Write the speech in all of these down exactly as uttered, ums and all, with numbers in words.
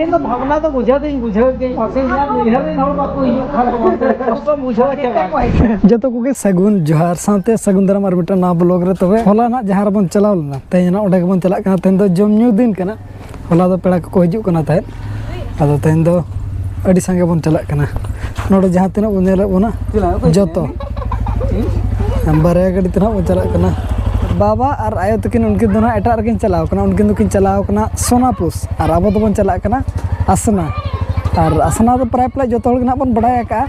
ᱤᱧ ᱫᱚ ᱵᱷᱟᱵᱽᱱᱟ ᱫᱚ ᱵᱩᱡᱷᱟᱹᱣ ᱫᱚᱧ ᱵᱩᱡᱷᱟᱹᱣ ᱜᱮ, ᱵᱟᱠᱚ ᱧᱮᱞ ᱩᱭᱦᱟᱹᱨ ᱨᱮᱱ ᱦᱚᱲ ᱵᱟᱠᱚ ᱦᱤᱡᱩᱜ ᱠᱷᱟᱱ ᱠᱚᱥᱴᱚ ᱵᱩᱡᱷᱟᱹᱣ ᱪᱟᱵᱟᱜᱼᱟ᱾ ᱡᱚᱛᱚ ᱠᱚᱜᱮ ᱥᱟᱹᱜᱩᱱ ᱡᱚᱦᱟᱨ ᱥᱟᱶᱛᱮ ᱥᱟᱹᱜᱩᱱ ᱫᱟᱨᱟᱢ ᱟᱨ ᱢᱤᱫᱴᱟᱝ ᱱᱟᱣᱟ ᱵᱞᱚᱜ ᱨᱮ᱾ ᱛᱚᱵᱮ ᱦᱚᱞᱟ ᱱᱟᱜ ᱡᱟᱦᱟᱸ ᱨᱮᱵᱚᱱ ᱪᱟᱞᱟᱣ ᱞᱮᱱᱟ, ᱛᱮᱦᱮᱧ ᱱᱟᱜ ᱚᱸᱰᱮ ᱜᱮᱵᱚᱱ ᱪᱟᱞᱟᱜ ᱠᱟᱱᱟ᱾ ᱛᱮᱦᱮᱧ ᱫᱚ ᱡᱚᱢ ᱧᱩ ᱫᱤᱱ ᱠᱟᱱᱟ᱾ ᱦᱚᱞᱟ ᱫᱚ ᱯᱮᱲᱟ ᱠᱚᱠᱚ ᱦᱤᱡᱩᱜ ᱠᱟᱱᱟ ᱛᱟᱦᱮᱸᱫ, ᱟᱫᱚ ᱛᱮᱦᱮᱧ ᱫᱚ ᱟᱹᱰᱤ ᱥᱟᱸᱜᱮ ᱵᱚᱱ ᱪᱟᱞᱟᱜ ᱠᱟᱱᱟ᱾ ᱱᱚᱰᱮ ᱡᱟᱦᱟᱸ ᱛᱤᱱᱟᱹᱜ ᱵᱚᱱ ᱧᱮᱞᱮᱫ ᱵᱚᱱᱟ ᱡᱚᱛᱚ ᱵᱟᱨᱭᱟ ᱜᱟᱹᱰᱤ ᱛᱮ ᱱᱟᱜ ᱵᱚᱱ ᱪᱟᱞᱟᱜ ᱠᱟᱱᱟ᱾ ᱵᱟᱵᱟ ᱟᱨ ᱟᱭᱳ ᱛᱟᱹᱠᱤᱱ ᱩᱱᱠᱤᱱ ᱫᱚ ᱱᱟᱜ ᱮᱴᱟᱜ ᱨᱮᱠᱤᱱ ᱪᱟᱞᱟᱣ ᱠᱟᱱᱟ, ᱩᱱᱠᱤᱱ ᱫᱚᱠᱤᱱ ᱪᱟᱞᱟᱣ ᱠᱟᱱᱟ ᱥᱳᱱᱟᱯᱩᱥ ᱟᱨ ᱟᱵᱚ ᱫᱚᱵᱚᱱ ᱪᱟᱞᱟᱜ ᱠᱟᱱᱟ ᱟᱥᱱᱟ᱾ ᱟᱨ ᱟᱥᱱᱟ ᱫᱚ ᱯᱨᱟᱭ ᱯᱨᱟᱭ ᱡᱚᱛᱚ ᱦᱚᱲ ᱜᱮ ᱱᱟᱜ ᱵᱚᱱ ᱵᱟᱲᱟᱭ ᱟᱠᱟᱜᱼᱟ,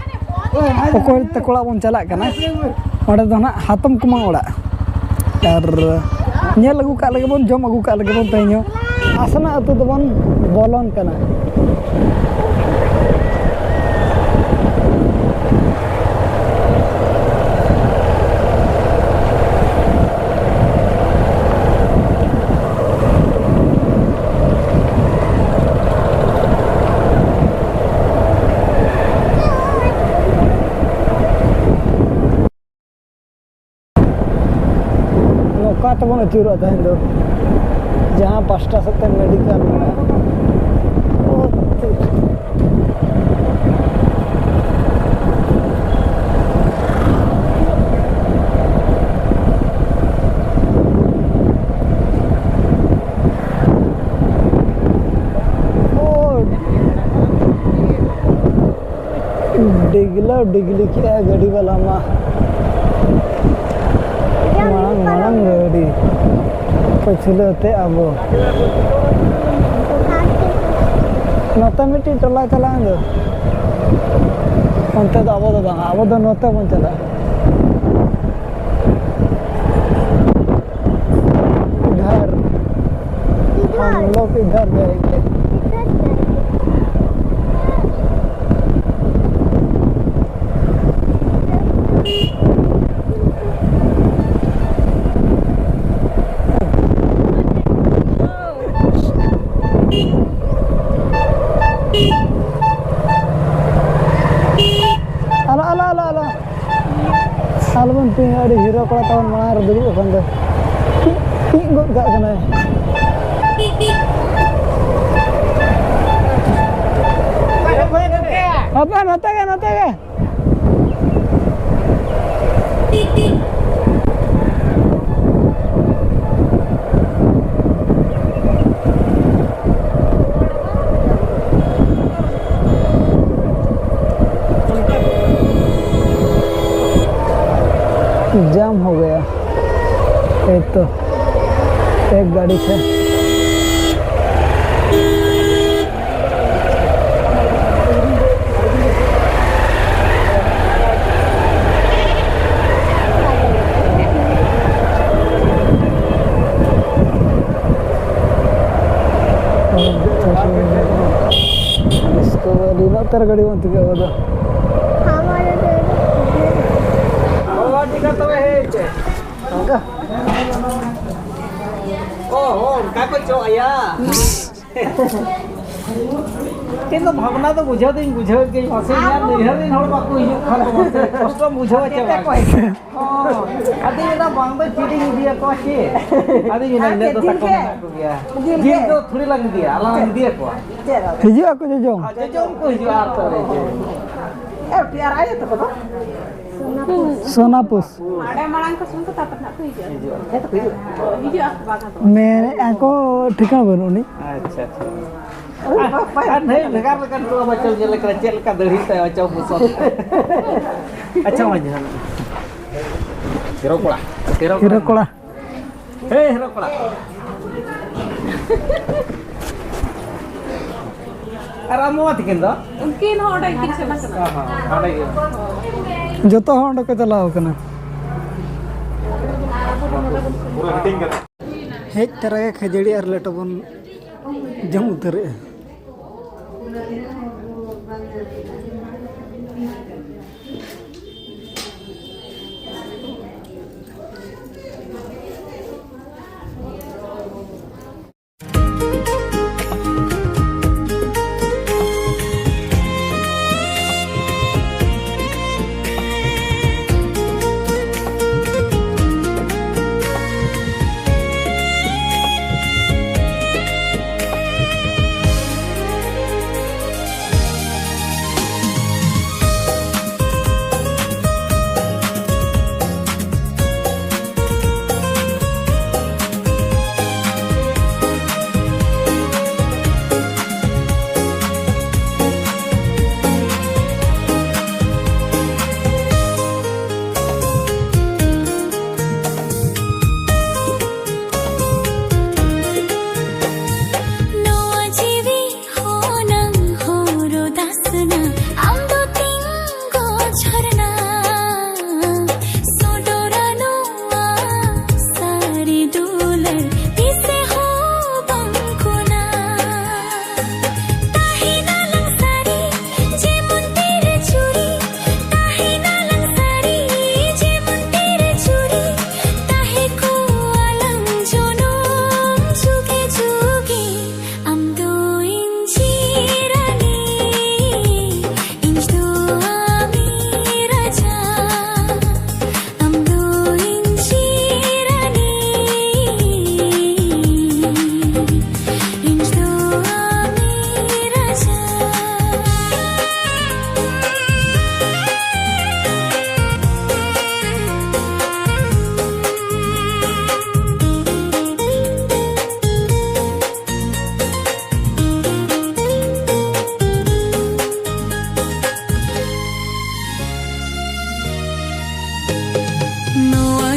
ᱚᱠᱚᱭ ᱛᱟᱠᱚ ᱚᱲᱟᱜ ᱵᱚᱱ ᱪᱟᱞᱟᱜ ᱠᱟᱱᱟ᱾ ᱚᱸᱰᱮ ᱫᱚ ᱱᱟᱜ ᱦᱟᱛᱚᱢ ᱠᱩᱢᱟᱹᱝ ᱚᱲᱟᱜ᱾ ᱟᱨ ᱧᱮᱞ ᱟᱹᱜᱩ ᱠᱟᱜ ᱞᱮᱜᱮ ᱵᱚᱱ, ᱡᱚᱢ ᱟᱹᱜᱩ ᱠᱟᱜ ᱞᱮᱜᱮ ᱵᱚᱱ ᱛᱮᱦᱮᱧ ᱦᱚᱸ᱾ ᱟᱥᱱᱟ ᱟᱹᱛᱩ ᱫᱚᱵᱚᱱ ᱵᱚᱞᱚᱱ ᱠᱟᱱᱟ᱾ ᱱᱚᱝᱠᱟ ᱛᱮᱵᱚᱱ ᱟᱹᱪᱩᱨᱚᱜᱼᱟ ᱛᱮᱦᱮᱧ ᱫᱚ, ᱡᱟᱦᱟᱸ ᱯᱟᱥᱴᱟ ᱥᱮᱫ ᱛᱮ ᱢᱮᱰᱤᱠᱮᱞ ᱢᱮᱱᱟᱜᱼᱟ᱾ ᱚ, ᱛᱮ-, ᱚ, ᱰᱤᱜᱽᱞᱟᱹᱣ ᱰᱤᱜᱽᱞᱤ ᱠᱮᱜᱼᱟ ᱜᱟᱹᱰᱤ ᱵᱟᱞᱟ ᱢᱟ᱾ ᱢᱟᱲᱟᱝ ᱢᱟᱲᱟᱝ ᱜᱟᱹᱰᱤ, ᱯᱟᱹᱪᱷᱞᱟᱹ ᱛᱮ ᱟᱵᱚ᱾ ᱱᱚᱛᱮ ᱢᱤᱫᱴᱤᱡ ᱴᱚᱞᱟ ᱪᱟᱞᱟᱣᱮᱱ ᱫᱚ, ᱚᱱᱛᱮ ᱫᱚ ᱟᱵᱚ ᱫᱚ ᱵᱟᱝ, ᱟᱵᱚ ᱫᱚ ᱱᱚᱛᱮ ᱵᱚᱱ ᱪᱟᱞᱟᱜᱼᱟ᱾ इधर, हम लोग इधर जाएंगे। Alo, alo, alo, alo. ᱟᱞᱚᱵᱚᱱ ᱛᱤᱧᱟ, ᱟᱹᱰᱤ ᱦᱤᱨᱳ ᱠᱚᱲᱟ ᱛᱟᱵᱚᱱ ᱢᱟᱲᱟᱝ ᱨᱮ ᱫᱩᱲᱩᱵ ᱟᱠᱟᱱ ᱫᱚ᱾ ᱴᱤᱡ ᱜᱚᱫ ᱠᱟᱜ ᱠᱟᱱᱟᱭ᱾ ᱟᱯᱮ ᱱᱚᱛᱮ ᱜᱮ, ᱱᱚᱛᱮ ᱜᱮ᱾ जाम हो गया। एक तो एक गाड़ी से। ᱰᱤᱥᱠᱚᱵᱷᱟᱨᱤ ᱨᱮᱱᱟᱜ ᱛᱟᱨ ᱜᱟᱹᱰᱤ ᱵᱚᱱ ᱛᱤᱭᱳᱜ ᱠᱟᱫᱟ᱾ ᱦᱟᱢᱟᱨᱮ ᱫᱮ ᱫᱚ᱾ ᱵᱟᱵᱟ, ᱴᱷᱤᱠ ᱜᱮᱭᱟ ᱛᱚᱵᱮ, ᱦᱮᱸ, ᱪᱮᱫ? ᱚᱱᱠᱟ? ᱚ, ᱦᱚᱸ, ᱚᱱᱠᱟ ᱠᱚ ᱪᱚᱜ ᱟᱭᱟ᱾ ᱤᱧ ᱫᱚ ᱵᱷᱟᱵᱽᱱᱟ ᱫᱚ ᱵᱩᱡᱷᱟᱹᱣ ᱫᱚᱧ ᱵᱩᱡᱷᱟᱹᱣᱮᱫ ᱜᱮᱭᱟ, ᱢᱟᱥᱮ ᱤᱧᱟᱹᱜ ᱱᱟᱹᱭᱦᱟᱹᱨ ᱨᱮᱱ ᱦᱚᱲ ᱵᱟᱠᱚ ᱦᱤᱡᱩᱜ ᱠᱷᱟᱱ ᱫᱚ ᱢᱟᱥᱮ ᱠᱚᱥᱴᱚᱢ ᱵᱩᱡᱷᱟᱹᱣᱟ ᱪᱮ ᱵᱟᱝ? ᱦᱚᱸ, ᱟᱫᱚ ᱤᱧ ᱫᱚ ᱵᱟᱝ ᱫᱚ ᱪᱮᱫ ᱤᱧ ᱤᱫᱤᱭᱟᱠᱚᱣᱟ ᱪᱮ? ᱟᱫᱚ ᱤᱧ ᱫᱚ ᱤᱱᱟᱹᱜ ᱫᱚ ᱫᱤᱱ ᱛᱟᱠᱚ ᱜᱮ᱾ ᱢᱮᱱᱟᱜ ᱠᱚᱜᱮᱭᱟ᱾ ᱫᱤᱱ ᱡᱤᱞ ᱜᱮ᱾ ᱫᱚ ᱛᱷᱚᱲᱤ ᱞᱟᱝ ᱤᱫᱤᱭᱟ, ᱟᱞᱟᱝ ᱞᱟᱝ ᱤᱫᱤᱭᱟᱠᱚᱣᱟ᱾ ᱪᱮᱫ ᱟᱫᱚ? ᱦᱤᱡᱩᱜ ᱟᱠᱚ ᱡᱚᱡᱚᱢ᱾ ᱟᱨ ᱡᱚᱡᱚᱢ ᱠᱚ ᱦᱤᱡᱩᱜᱼᱟ ᱟᱨ ᱛᱚᱵᱮ ᱪᱮᱫ? ᱮ, ᱩᱱᱠᱤᱱ ᱟᱨ ᱟᱭᱳ ᱛᱟᱠᱚ ᱫᱚ? ᱥᱳᱱᱟᱯᱩᱥ᱾ ᱦᱟᱸᱰᱮ ᱢᱟᱲᱟᱝ ᱠᱚ ᱥᱮᱱ ᱠᱚ, ᱛᱟᱨᱯᱚᱨ ᱱᱟᱜ ᱠᱚ ᱦᱤᱡᱩᱜᱼᱟ᱾ ᱦᱤᱡᱩᱜᱼᱟ᱾ ᱦᱮᱸ ᱛᱚ, ᱠᱚ ᱦᱤᱡᱩᱜᱼᱟ᱾ ᱦᱤᱡᱩᱜᱼᱟ ᱠᱚ ᱵᱟᱝ ᱟᱫᱚ᱾ ᱢᱮᱱᱮᱫᱼᱟ ᱠᱚ ᱴᱷᱤᱠᱟᱹᱱᱟ ᱵᱟᱹᱱᱩᱜ ᱟᱹᱱᱤᱡ᱾ ᱟᱪᱪᱷᱟ, ᱟᱪᱪᱷᱟ᱾ ᱳᱭ ᱵᱟᱯ ᱵᱟᱭ ᱟᱨ ᱱᱟᱹᱭ ᱵᱷᱮᱜᱟᱨ ᱞᱮᱠᱟᱱ ᱠᱚ ᱵᱟᱪᱚ ᱧᱮᱞ ᱠᱟᱱᱟ, ᱪᱮᱫ ᱞᱮᱠᱟ ᱫᱟᱹᱲᱦᱤ ᱛᱟᱭ ᱵᱟᱪᱚ ᱵᱩᱥᱟᱹᱜ᱾ ᱟᱪᱪᱷᱟ, ᱢᱟ ᱡᱟᱦᱟᱱᱟᱜ᱾ ᱦᱤᱨᱳ ᱠᱚᱲᱟ᱾ ᱦᱤᱨᱳ ᱠᱚᱲᱟ᱾ ᱦᱤᱨᱳ ᱠᱚᱲᱟ᱾ ᱦᱮᱸ, ᱦᱤᱨᱳ ᱠᱚᱲᱟ᱾ ᱟᱨ ᱟᱢ ᱢᱟᱢᱟ ᱛᱤᱠᱤᱱ ᱫᱚ? ᱩᱱᱠᱤᱱ ᱦᱚᱸ ᱚᱸᱰᱮ ᱜᱮᱠᱤᱱ ᱥᱮᱱ ᱟᱠᱟᱱᱟ᱾ ᱚ ᱦᱚᱸ, ᱚᱸᱰᱮ ᱜᱮ᱾ ᱡᱚᱛᱚ ᱦᱚᱲ ᱚᱸᱰᱮ ᱠᱚ ᱪᱟᱞᱟᱣ ᱟᱠᱟᱱᱟ᱾ ᱯᱩᱨᱟᱹ ᱦᱟᱹᱴᱤᱧ ᱠᱟᱛᱮ᱾ ᱦᱮᱡ ᱛᱚᱨᱟ ᱜᱮ ᱠᱷᱟᱹᱡᱟᱹᱲᱤ ᱟᱨ ᱞᱮᱴᱚ ᱵᱚᱱ ᱡᱚᱢ ᱩᱛᱟᱹᱨᱮᱜᱼᱟ᱾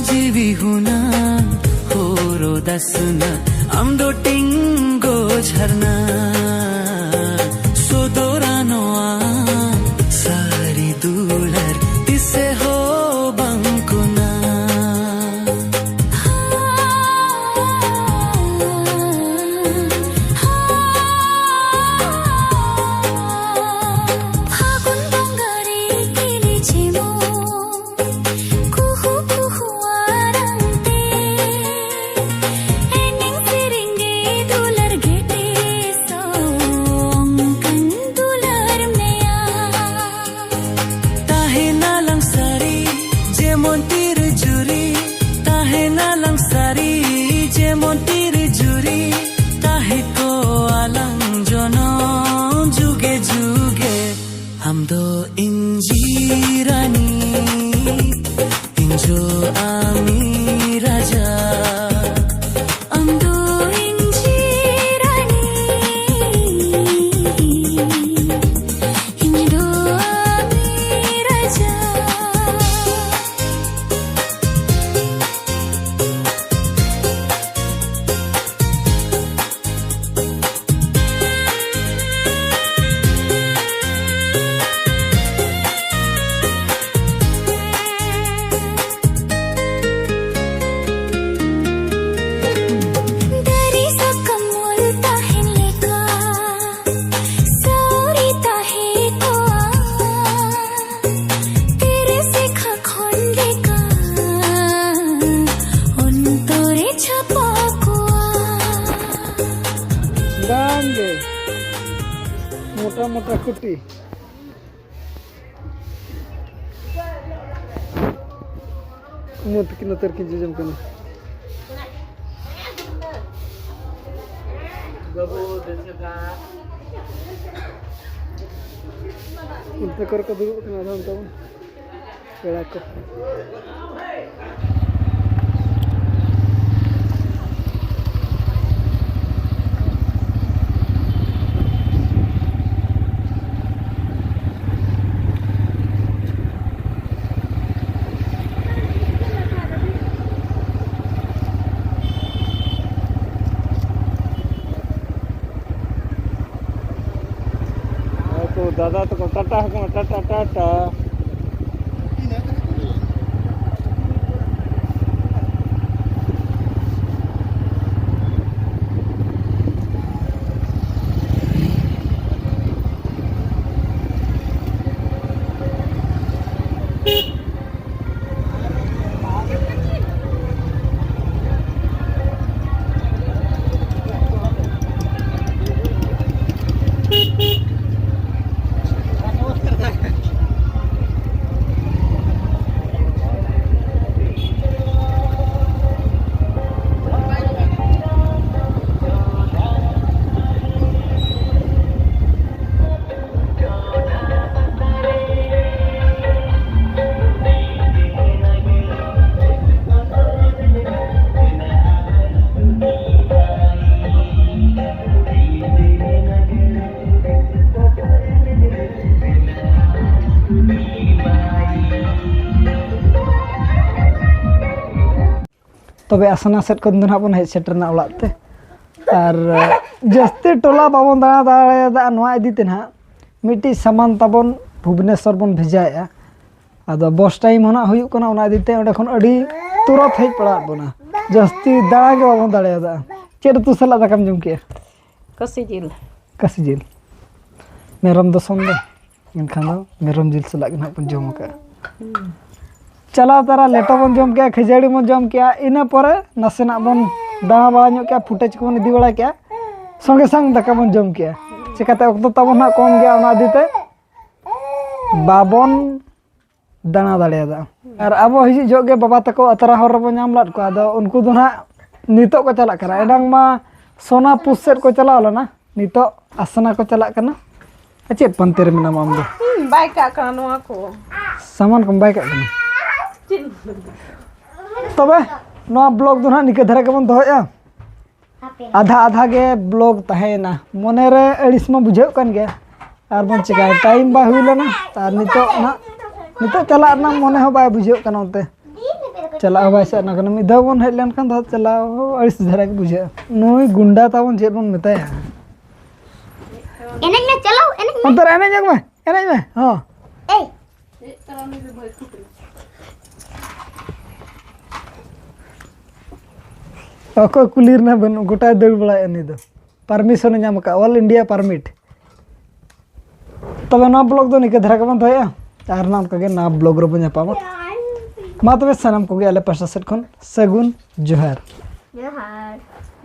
ᱡᱤᱣᱤ ᱦᱩᱱᱟᱹᱝ ᱦᱳᱨᱳ ᱫᱟᱥᱱᱟ, ᱟᱢ ᱫᱚ ᱴᱤᱝᱜᱚ ᱡᱷᱟᱨᱱᱟ, ᱥᱚᱫᱚᱨᱟ ᱱᱚᱣᱟ ᱥᱟᱹᱨᱤ ᱫᱩᱞᱟᱹᱲ ᱛᱤᱥᱮ ᱦᱚᱸ ᱵᱟᱝ ᱠᱚᱱᱟ᱾ ᱯᱷᱟᱹᱜᱩᱱ ᱵᱚᱸᱜᱟ ᱨᱮ ᱠᱤᱞᱤ ᱪᱮᱢᱚᱱ ᱠᱩᱦᱩ ᱠᱩᱦᱩ ᱟᱲᱟᱝ ᱛᱮ ᱮᱱᱮᱡ ᱥᱮᱨᱮᱧ ᱜᱮ ᱫᱩᱞᱟᱹᱲ ᱜᱮ ᱛᱤᱥ ᱦᱚᱸ ᱚᱱᱠᱟᱧ ᱫᱩᱞᱟᱹᱲ ᱢᱮᱭᱟ᱾ ᱛᱟᱦᱮᱱᱟ ᱞᱟᱝ ᱥᱟᱹᱨᱤ ᱡᱮᱢᱚᱱ ᱛᱤᱨ ᱡᱩᱨᱤ, ᱛᱟᱦᱮᱱᱟ ᱞᱟᱝ ᱥᱟᱹᱨᱤ ᱡᱮᱢᱚᱱ ᱛᱤᱨ ᱡᱩᱨᱤ, ᱛᱟᱦᱮᱸ ᱠᱚᱜᱼᱟ ᱞᱟᱝ ᱡᱚᱱᱚᱢ ᱡᱩᱜᱮ ᱡᱩᱜᱮ᱾ ᱟᱢ ᱫᱚ ᱤᱧ ᱡᱤᱣᱤ ᱨᱟᱱᱤ, ᱤᱧ ᱫᱚ ᱟᱢᱤ ᱨᱟᱡᱟ᱾ ᱟᱢ ᱫᱚ ᱤᱧ ᱡᱤᱣᱤ ᱨᱟᱱᱤ, ᱤᱧ ᱫᱚ ᱟᱢᱤ ᱨᱟᱡᱟ᱾ ᱫᱟᱨᱮ ᱥᱟᱠᱟᱢ ᱩᱞ ᱛᱟᱦᱮᱱ ᱞᱮᱠᱟ ᱥᱟᱹᱣᱨᱤ ᱛᱟᱦᱮᱸ ᱠᱚᱜᱼᱟ᱾ ᱛᱤᱨᱮ ᱥᱤᱠᱷᱟ ᱠᱷᱚᱱ ᱞᱮᱠᱟ ᱚᱱᱛᱚᱨᱮ ᱪᱷᱟᱯᱟ ᱠᱚᱜᱼᱟ᱾ ᱵᱟᱝ ᱜᱮ, ᱢᱚᱴᱟ ᱢᱚᱴᱟ ᱠᱩᱴᱤ᱾ ᱠᱩᱢᱟᱹᱝ ᱛᱟᱹᱠᱤᱱ ᱱᱚᱛᱮ ᱨᱮᱠᱤᱱ ᱡᱚᱡᱚᱢ ᱠᱟᱱᱟ᱾ ᱵᱟᱹᱵᱩ, ᱫᱮᱥᱮ ᱫᱟᱜ᱾ ᱚᱱᱛᱮ ᱠᱚᱨᱮ ᱠᱚ ᱫᱩᱲᱩᱵ ᱠᱟᱱᱟ ᱟᱫᱚ ᱚᱱᱛᱮ ᱵᱚᱱ ᱯᱮᱲᱟ ᱠᱚ᱾ ᱫᱟᱫᱟ ᱛᱟᱠᱚ ᱴᱟᱴᱟ ᱦᱚᱯᱚᱱ, ᱴᱟᱴᱟ, ᱴᱟᱴᱟ᱾ ᱛᱚᱵᱮ ᱟᱥᱱᱟ ᱥᱮᱫ ᱠᱷᱚᱱ ᱫᱚ ᱱᱟᱦᱟᱜ ᱵᱚᱱ ᱦᱮᱡ ᱥᱮᱴᱮᱨᱱᱟ ᱚᱲᱟᱜ ᱛᱮ᱾ ᱟᱨ ᱡᱟᱹᱥᱛᱤ ᱴᱚᱞᱟ ᱵᱟᱵᱚᱱ ᱫᱟᱬᱟ ᱫᱟᱲᱮᱭᱟᱫᱟ ᱱᱚᱣᱟ ᱤᱫᱤ ᱛᱮ ᱱᱟᱦᱟᱜ ᱢᱤᱫᱴᱤᱡ ᱥᱟᱢᱟᱱ ᱛᱟᱵᱚᱱ ᱵᱷᱩᱵᱽᱱᱮᱥᱚᱨ ᱵᱚᱱ ᱵᱷᱮᱡᱟᱭᱮᱫᱼᱟ᱾ ᱟᱫᱚ ᱵᱚᱥ ᱴᱟᱭᱤᱢ ᱦᱚᱸ ᱱᱟᱦᱟᱜ ᱦᱩᱭᱩᱜ ᱠᱟᱱᱟ, ᱚᱱᱟ ᱤᱫᱤ ᱛᱮ ᱚᱸᱰᱮ ᱠᱷᱚᱱ ᱟᱹᱰᱤ ᱛᱩᱨᱟᱛ ᱦᱮᱡ ᱯᱟᱲᱟᱣᱟᱫ ᱵᱚᱱᱟ᱾ ᱡᱟᱹᱥᱛᱤ ᱫᱟᱬᱟ ᱜᱮ ᱵᱟᱵᱚᱱ ᱫᱟᱲᱮᱭᱟᱫᱟ᱾ ᱪᱮᱫ ᱩᱛᱩ ᱥᱟᱞᱟᱜ ᱫᱟᱠᱟᱢ ᱡᱚᱢ ᱠᱮᱜᱼᱟ? ᱠᱟᱹᱥᱤ ᱡᱤᱞ᱾ ᱠᱟᱹᱥᱤ ᱡᱤᱞ᱾ ᱢᱮᱨᱚᱢ ᱫᱚ ᱥᱚᱢ ᱫᱚ, ᱮᱱᱠᱷᱟᱱ ᱫᱚ ᱢᱮᱨᱚᱢ ᱡᱤᱞ ᱥᱟᱞᱟᱜ ᱜᱮ ᱱᱟᱦᱟᱜ ᱵᱚᱱ ᱡᱚᱢ ᱟᱠᱟᱫᱼᱟ᱾ ᱪᱟᱞᱟᱣ ᱛᱟᱨᱟ ᱞᱮᱴᱚ ᱵᱚᱱ ᱡᱚᱢ ᱠᱮᱜᱼᱟ, ᱠᱷᱟᱹᱡᱟᱹᱲᱤ ᱵᱚᱱ ᱡᱚᱢ ᱠᱮᱜᱼᱟ, ᱤᱱᱟᱹ ᱯᱚᱨᱮ ᱱᱟᱥᱮᱱᱟᱜ ᱵᱚᱱ ᱫᱟᱬᱟ ᱵᱟᱲᱟ ᱧᱚᱜ ᱠᱮᱜᱼᱟ, ᱯᱷᱩᱴᱮᱡᱽ ᱠᱚᱵᱚᱱ ᱤᱫᱤ ᱵᱟᱲᱟ ᱠᱮᱜᱼᱟ, ᱥᱚᱸᱜᱮ ᱥᱟᱝ ᱫᱟᱠᱟ ᱵᱚᱱ ᱡᱚᱢ ᱠᱮᱜᱼᱟ᱾ ᱪᱤᱠᱟᱹᱛᱮ ᱚᱠᱛᱚ ᱛᱟᱵᱚᱱ ᱦᱟᱸᱜ ᱠᱚᱢ ᱜᱮᱭᱟ, ᱚᱱᱟ ᱤᱫᱤ ᱛᱮ ᱵᱟᱵᱚᱱ ᱫᱟᱬᱟ ᱫᱟᱲᱮᱭᱟᱫᱟ᱾ ᱟᱨ ᱟᱵᱚ ᱦᱤᱡᱩᱜ ᱡᱚᱦᱚᱜ ᱜᱮ ᱵᱟᱵᱟ ᱛᱟᱠᱚ ᱟᱛᱨᱟ ᱦᱚᱨ ᱨᱮᱵᱚᱱ ᱧᱟᱢ ᱞᱮᱫ ᱠᱚᱣᱟ, ᱟᱫᱚ ᱩᱱᱠᱩ ᱫᱚ ᱱᱟᱦᱟᱜ ᱱᱤᱛᱚᱜ ᱠᱚ ᱪᱟᱞᱟᱜ ᱠᱟᱱᱟ᱾ ᱮᱱᱟᱝ ᱢᱟ ᱥᱳᱱᱟᱯᱩᱨ ᱥᱮᱫ ᱠᱚ ᱪᱟᱞᱟᱣ ᱞᱮᱱᱟ, ᱱᱤᱛᱚᱜ ᱟᱥᱱᱟ ᱠᱚ ᱪᱟᱞᱟᱜ ᱠᱟᱱᱟ᱾ ᱟᱨ ᱪᱮᱫ ᱯᱟᱱᱛᱮ ᱨᱮ ᱢᱮᱱᱟᱢᱟ ᱟᱢ ᱫᱚ? ᱦᱩᱸ, ᱵᱟᱭ ᱠᱟᱜ ᱠᱟᱱᱟ ᱱᱚᱣᱟ ᱠᱚ᱾ ᱥᱟᱢᱟᱱ ᱠᱚᱢ ᱵᱟᱭ ᱠᱟᱜ ᱠᱟᱱᱟ? ᱪᱮᱫ? ᱛᱚᱵᱮ ᱱᱚᱣᱟ ᱵᱞᱚᱜ ᱫᱚ ᱱᱟᱦᱟᱜ ᱱᱤᱝᱠᱟᱹ ᱫᱷᱟᱨᱟ ᱜᱮᱵᱚᱱ ᱫᱚᱦᱚᱭᱮᱫᱼᱟ᱾ ᱟᱫᱷᱟ ᱟᱫᱷᱟ ᱜᱮ ᱵᱞᱚᱜ ᱛᱟᱦᱮᱸᱭᱮᱱᱟ᱾ ᱢᱚᱱᱮ ᱨᱮ ᱟᱹᱲᱤᱥ ᱢᱟ ᱵᱩᱡᱷᱟᱹᱜ ᱠᱟᱱ ᱜᱮᱭᱟ, ᱟᱨ ᱵᱚᱱ ᱪᱮᱠᱟᱭᱟ, ᱴᱟᱭᱤᱢ ᱵᱟᱭ ᱦᱩᱭ ᱞᱮᱱᱟ᱾ ᱟᱨ ᱱᱤᱛᱚᱜ ᱱᱟᱦᱟᱜ, ᱱᱤᱛᱚᱜ ᱪᱟᱞᱟᱜ ᱨᱮᱱᱟᱜ ᱢᱚᱱᱮ ᱦᱚᱸ ᱵᱟᱭ ᱵᱩᱡᱷᱟᱹᱜ ᱠᱟᱱᱟ ᱚᱱᱛᱮ᱾ ᱪᱟᱞᱟᱜ ᱦᱚᱸ ᱵᱟᱭ ᱥᱟᱱᱟ ᱠᱟᱱᱟ᱾ ᱢᱤᱫ ᱫᱷᱟᱣ ᱵᱚᱱ ᱦᱮᱡ ᱞᱮᱱᱠᱷᱟᱱ ᱫᱚ ᱪᱟᱞᱟᱣ ᱦᱚᱸ ᱟᱹᱲᱤᱥ ᱫᱷᱟᱨᱟ ᱜᱮ ᱵᱩᱡᱷᱟᱹᱜᱼᱟ᱾ ᱱᱩᱭ ᱜᱩᱱᱰᱟ ᱛᱟᱵᱚᱱ ᱪᱮᱫ ᱵᱚᱱ ᱢᱮᱛᱟᱭᱟ? ᱮᱱᱮᱡ ᱢᱮ, ᱪᱚᱞᱚ, ᱮᱱᱮᱡ ᱢᱮ᱾ ᱚᱱᱛᱮ ᱨᱮ ᱮᱱᱮᱡ ᱧᱚᱜ ᱢᱮ, ᱮᱱᱮᱡ ᱢᱮ᱾ ᱦᱚᱸ᱾ ᱮᱭ᱾ ᱚᱠᱚᱭ ᱠᱩᱞᱤ ᱨᱮᱱᱟᱜ ᱵᱟᱹᱱᱩᱜ, ᱜᱚᱴᱟᱭ ᱫᱟᱹᱲ ᱵᱟᱲᱟᱭᱮᱫᱼᱟ ᱩᱱᱤ ᱫᱚ᱾ ᱯᱟᱨᱢᱤᱥᱚᱱᱮ ᱧᱟᱢ ᱟᱠᱟᱫ, ᱚᱞ ᱤᱱᱰᱤᱭᱟ ᱯᱟᱨᱢᱤᱴ᱾ ᱛᱚᱵᱮ ᱱᱚᱣᱟ ᱵᱞᱚᱜ ᱫᱚ ᱱᱤᱝᱠᱟᱹ ᱫᱷᱟᱨᱟ ᱜᱮᱵᱚᱱ ᱫᱚᱦᱚᱭᱟ, ᱟᱨ ᱱᱚᱝᱠᱟ ᱜᱮ ᱱᱟᱣᱟ ᱵᱞᱚᱜ ᱨᱮᱵᱚᱱ ᱧᱟᱯᱟᱢᱟ᱾ ᱢᱟ ᱛᱚᱵᱮ ᱥᱟᱱᱟᱢ ᱠᱚᱜᱮ ᱟᱞᱮ ᱯᱟᱥᱴᱟ ᱥᱮᱫ ᱠᱷᱚᱱ ᱥᱟᱹᱜᱩᱱ ᱡᱚᱦᱟᱨ᱾ ᱡᱚᱦᱟᱨ᱾